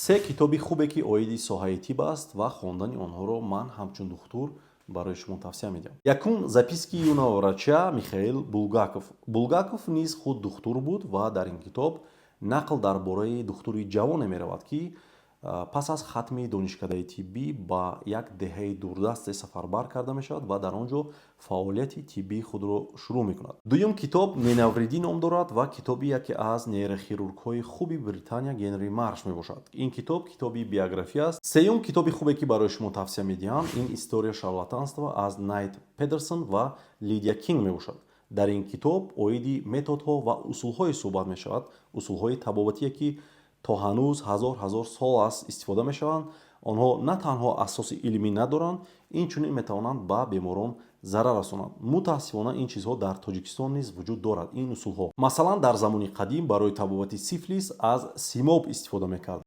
Се китоби хубе, ки оиди соҳаи тиб аст ва хондани онҳоро ман ҳамчун духтур барои шумо тавсия медиҳам. Якум, «Записки юного врача», Михаил Булгаков. Булгаков низ худ духтур буд ва дар ин китоб нақл дар бораи духтури ҷавоне меравад, ки пас аз хатми донишкадаи тиббӣ ба як деҳаи дурдасте сафарбар карда мешавад ва дар он ҷо фаъолияти тиббии худро шурӯъ мекунад. Дуюм китоб «Не навреди» ном дорад ва китоби яке аз нейрохирургҳои хуби Британия, Генри Марш мебошад. Ин китоб китоби биография аст. Сеюм китоби хубе, ки барои шумо тавсия медиҳам, ин «История шарлатанства» аз Найт Педерсон ва Лидия Кинг мебошад. Дар ин китоб оиди методҳо ва усулҳое суҳбат мешавад, усулҳои табобатие, ки то ҳанӯз ҳазор ҳазор сол аст истифода мешаванд. Онҳо на танҳо асоси илмӣ надоранд, инчунин метавонанд ба беморон зарар расонанд. Мутаассифона, ин чизҳо дар Тоҷикистон низ вуҷуд дорад, ин усулҳо. Масалан, дар замони қадим барои табобати сифлис аз симоб истифода мекард.